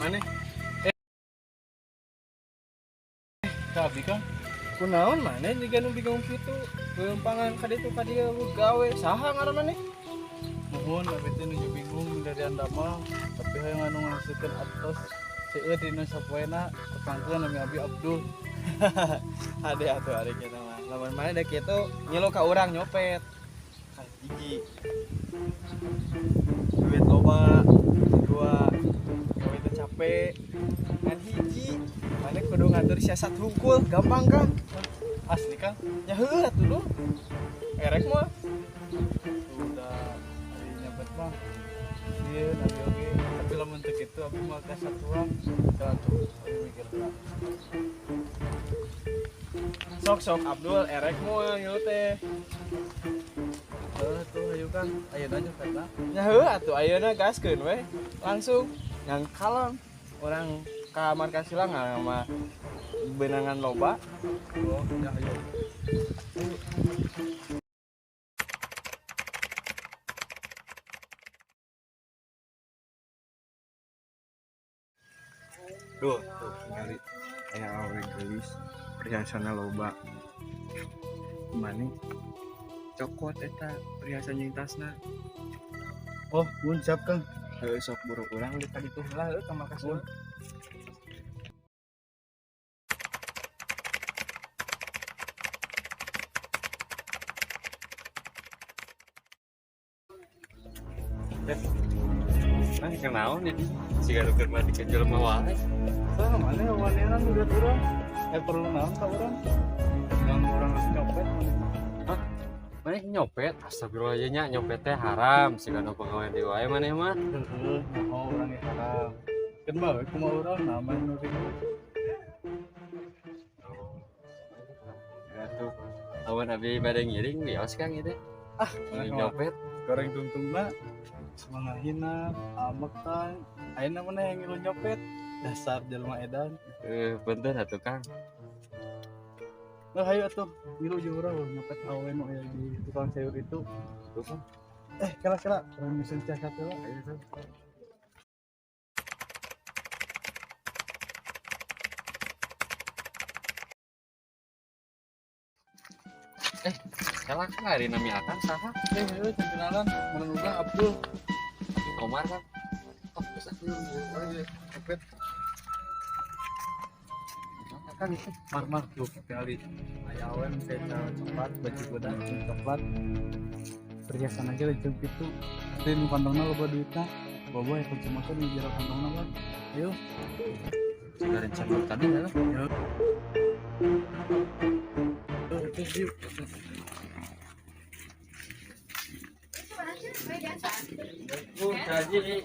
Mana? Ka abi, Kang. Kunaon maneh jiga nu bingung kitu? Geumpangan ka ditu ka dieu gawe. Saha ngaran maneh? Muhun, abi teh nuju bingung dari damel, tapi hayang anu ngahasilkeun artos seueur dina sapoena. Tepangkeun, nami abi Abdul. Hade atuh ari kitu mah. Lamun maneh da kitu ngilu ka urang nyopet. Kan hiji, duit loba, dua, gawe teu capek. Ngan hiji, maneh kudu ngatur siasat hungkul, gampang, Kang. Asli, Kang? Ya heueuh atuh duh. Erek mah. Sudah ari nyopet mah sieun abi oge, tapi lamun teu kitu abi mah ka satuan atuh abi mikir heula. Sok sok Abdul, erek moal ngilu teh? Heuh tuh, hayu Kang, ayeuna nyopetna? Ya heueuh atuh, ayeuna gaskeun we. Langsung yang kalem. Urang ka markas heula mah beunangan loba. Oh ya, hayu. Duh, tuh ningali aya awewe geulis, perhiasanna loba. Maneh cokot eta perhiasan jeung tasna. Oh, mun siap, Kang. Heueuh, sok buru, urang di tadi tuh lah heueuh ka markas heula. Nah, kenaon jadi siga nu keur mah dikeun jelema wae. Sah maneh wanehan udah urang? Eh, perlu naon ka urang? Ganggu urang nyopet maneh? Maneh nyopet? Astagfirullah ya nya, nyopet teh haram, siga nu pagawean deui wae maneh mah. Heeh, nyaho urang ge haram. Keun bae kumaha urang nah main nu riweuh. Ya tuh. Awan abi bade ngiring, wios Kang ieu teh. Ah, Ngiring nyopet. Goreng tungtungna mangahina amek tang. Ayeuna maneh yang ngilu nyopet? Dasar jelema edan. Eh, punten atuh, Kang. Nah, hayu atuh ngilu jeung urang nyopet awewe nu aya di tukang sayur itu. Tuh, Kang. Eh, kela kela, urang nyusun siasat heula. Ayo tuh. Eh, kela Kang, ari nami akang saha? Eh, heueuh, kenalan, mun urang Abdul. Komar, Kang. Oh, geus atuh urang ge nyopet. Kang itu. Mar mar tuh kali. Aya awewe make celana coklat, baju bodas jeung coklat. Perhiasan aja jeung kitu. Tapi nu kantongna loba duitna. Bobo ya kunci motor di jero kantongna mah. Ayo. Siga rencana tadi ya. Oke, yuk. Bu, gaji.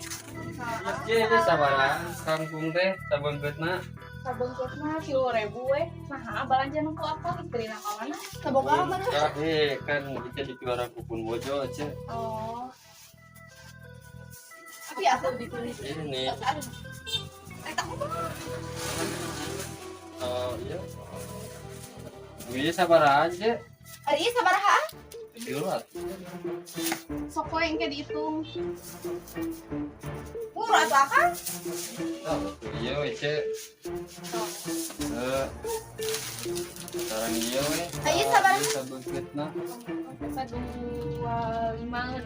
Ieu sabaraha kangkung teh sabeungkeutna? Sabeungkeutna 3.000 we. Nah, balanja nu ku apa istrina ka mana? Saboga mana? Eh, kan kita di juara kupun bojo aja. Oh. Tapi aku ditulis. Ini. Eh, tak apa. Oh, iya. Ieu sabaraha aja? Ari ieu sabaraha? Tilu atuh. Sok we engke dihitung. Murah atuh akang. Oh, iya we, Ce. Eh. Sekarang iya we. Ayo, sabaraha? Sabeungkeutna. Eta 25.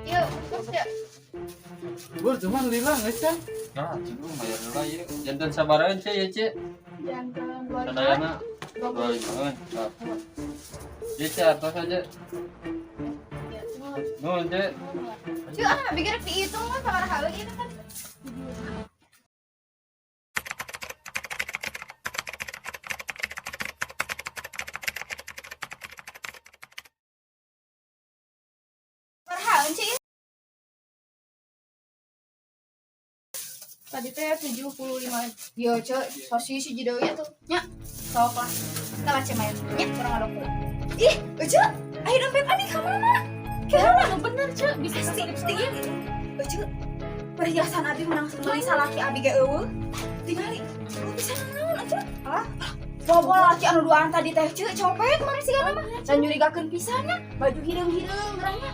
Yuk, terus ya. Bur, cuman lila geus kan? Nah, cukup bayar dulu ieu. Janten sabaraha, Ce, ya, Ce? Janten 25. Sadayana 25-an. Ieu, Ce, atos aja. Ya, nuhun. Nuhun, Ce. Cuk, ah, bikin dihitung mah sabaraha euy ieu kan. Sabaraha sih? Tadi teh 75. Yo, cek, sosis si deui atuh. Nya, sok lah. Kita macam main. Nya, kurang ada pula. Ih, cek, ayo dompet ani ka mana? Kira bener, cek, bisa pasti. Cek, perhiasan abi menang beli salaki abi ge eueuh. Tingali, lu bisa naon atuh? Alah, bawa laki anu duaan tadi teh, cek, copet kemarin sih mah. Dan nyurigakeun pisan nya, baju hideung-hideung gerahnya.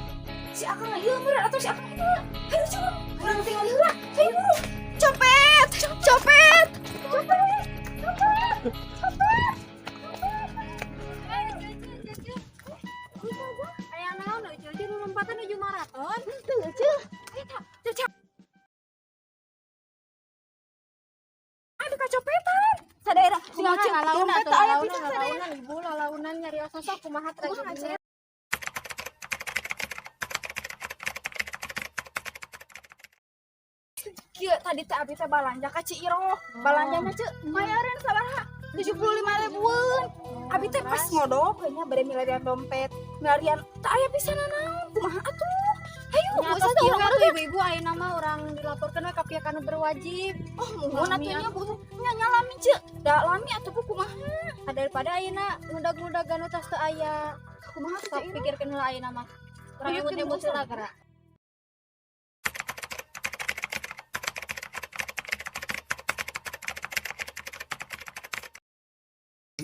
Si akang ieu meureun atuh si akang ieu. Hayu coba urang tinggal heula. Hayu buru. Copet, copet. Copet. Copet. Copet. Aya naon euy Ceu lompatan nuju maraton. Henteu Ceu. Eta, Ceu. Aduh kacopetan. Sadaerah Kumaha lalaunan dompet atuh aya lalaunan pisan sadaerah. lalaunan ibu lalaunan nyarios sosok kumaha Kumaha tragedi. Ceu? Kieu tadi teh abi teh balanja ka Ci Iroh. Balanjana Ceu bayareun sabaraha? 75 ribuan. Abi teh pas ngodok we nya bade milarian dompet. Milarian teu aya pisan naon. Kumaha atuh? Hayu, Nya Bu tos Ustazah kieu urang we mah atuh ibu-ibu ayeuna mah urang dilaporkeun we ka pihak anu berwajib. Oh, muhun Lami atuh nya Bu. Nya nya lami Ceu. Da lami atuh Bu kumaha? Daripada ayeuna nudag-nudag anu tas teu aya. Kumaha tuh Sok Ceu Iroh? pikirkeun heula ayeuna mah. Urang Pikirkeun, Bu imut-imut heula Ustazah. geura.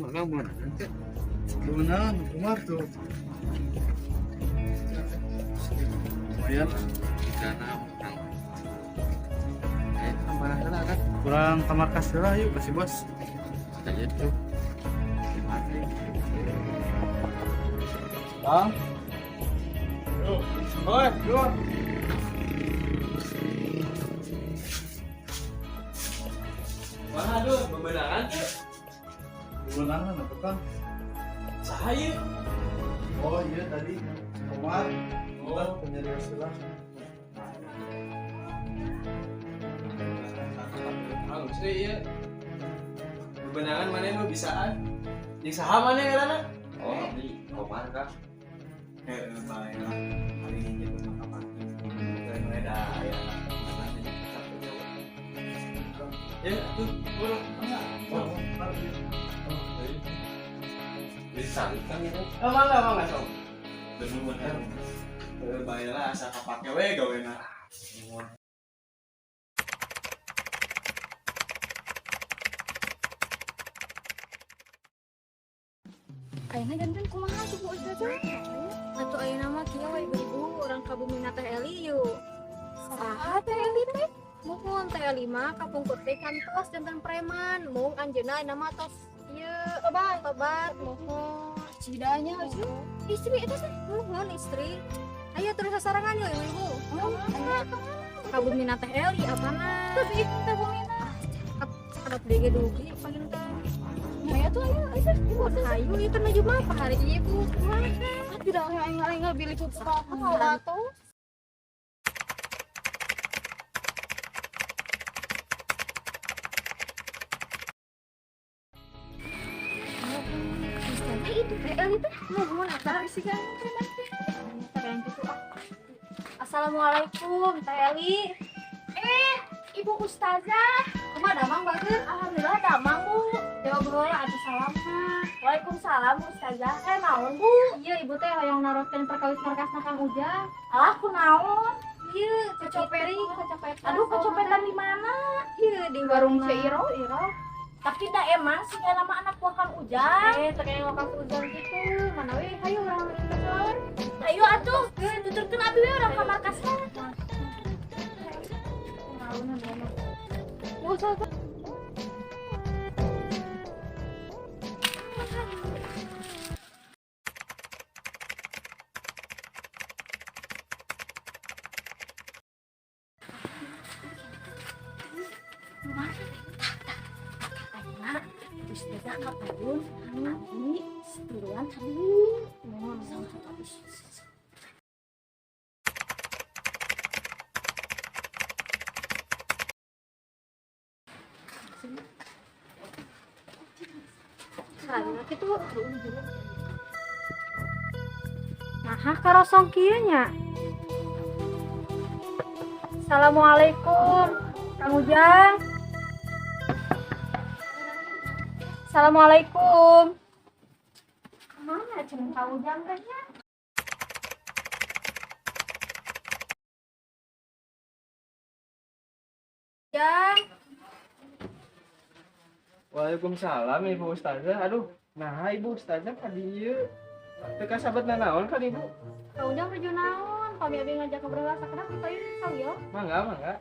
Mana mana nanti. Beunang, kumar tuh. Lumayan lah. Karena utang. Kamar heula kan. Kurang ke markas heula yuk kasih bos. Kayak gitu. Bang, Oi, dua. Wah, aduh, bebenangan tuh. beunangan atuh Kang. Saha ieu? Oh iya tadi Komar. Oh. Oh, penyerius heula. Halus deh ieu. Bebenangan mana nu bisaan? Jeung saha mana ngaranna? Oh, di kamar kah? Eh, bae lah. Hari ini jeung mah kapake. Mulai da aya. Ya, tuh, buru. Oh, ntar dia. Jadi salut kan itu. Oh, mangga, mangga, sok. Bener-bener. Eh, bae lah asa kapake we gawena. Ayeuna janten kumaha tuh Bu Ustazah? Atuh ayeuna mah kieu we ibu-ibu urang ka bumina Teh Eli yuk. Saha Teh Eli teh? Muhun Teh Eli mah kapungkur teh kantos janten preman. Mung anjeunna ayeuna mah tos ieu tobat tobat muhun. Cidanya Ceu. Istri eta teh. Muhun istri. Ayo terus sasarangan yuk ibu-ibu. Oh, Ka bumina Teh Eli apana? Tapi itu teh bumina. Sakedap deui ge dugi panggil teh. Nah, ya tuh ayo, ayo Ibu Ustazah. Ayo itu nuju mah apa hari ibu kumaha? Tidak aing aing bilih pupuk atuh. Ustazah itu teh Eli teh Muhun atuh sih kan preman teh. Keren gitu ah. Assalamualaikum Teh Eli. Ibu Ustazah, Kumaha damang bager? alhamdulillah damang Bu. Jawab heula atuh salamna. Waalaikumsalam Ustazah. Eh naon Bu? Iya ibu teh hoyong naroskeun perkawis markasna Kang Ujang. Alah kunaon? Iya, Kecopet. kecopetan. Aduh kecopetan di mana? Iya, di Warung warung Ceu Iroh. Iro. Tapi da emang sih nama anak buah Kang Ujang. Eh, teh wakaf Ujang gitu. Mana we hayu urang keluar. Ayo atuh, tuturkeun abi we urang ka markasna. Naunan mah. Bu Ustazah. Ayeuna Ustazah ka payun, abi tiluan tadi. Mohon. Sok atuh abi. Karena kitu. Nah, karosong kieu nya. Assalamualaikum, Kang Ujang. Assalamualaikum. Kemana cenah Kang Ujang teh nya? Ujang, Waalaikumsalam Ibu Ustazah. Aduh, nah Ibu Ustazah ka dieu. Teu kasabat nanaon kan Ibu? Kang Ujang nuju naon? Pami abi ngajak ngobrol lah sakedap di payun sawiyo. Mangga, mangga.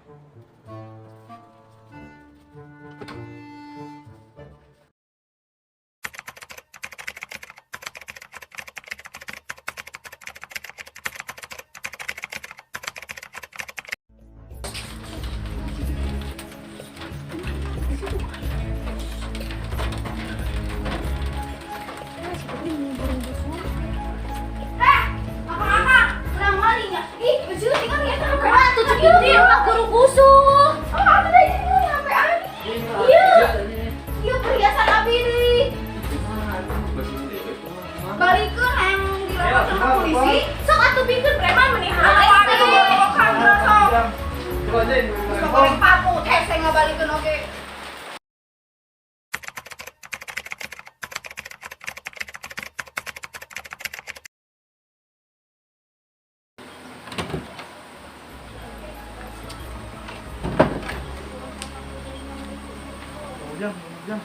Ujang.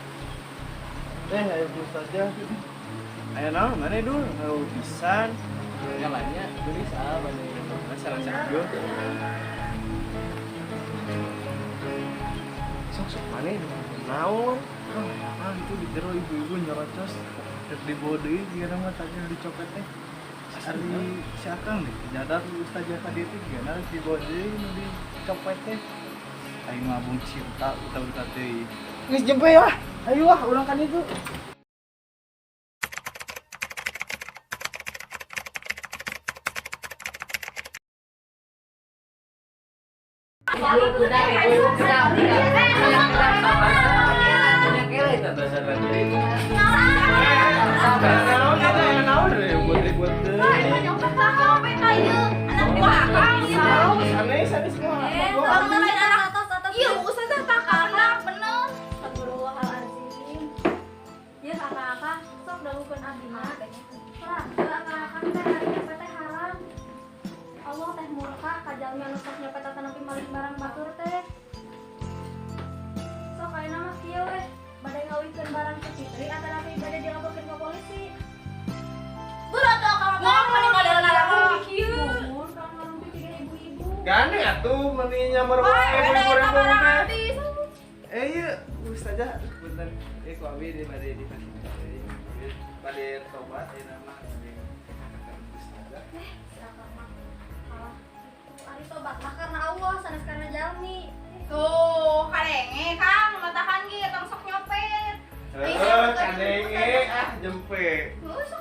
Ayo bus aja. Ayo naon mana dul? Ayo pisan. Jalannya tulis apa nih? Masalah saja. Sok mana naon? Ah, itu di jero ibu-ibu nyerocos rek dibawa deui jigana mah tadi dicopet teh. Ari si Akang deh, nyadar ustazah tadi teh jigana rek dibawa deui nu dicopet teh. Aing mah mabung cinta uta-uta deui. Geus jempe lah. Ayo lah urang kan itu. Gane atuh meni nyamar wae ibu-ibu teh. Ieu ustazah punten. Ku abi di bade dikasih. Bade tobat ieu nama ustazah. Ari tobat mah karena Allah sanes karena jalmi. Tuh, kadenge Kang, matahan ge tong sok nyopet. Heeh, kadenge ah jempe. Heuh, sok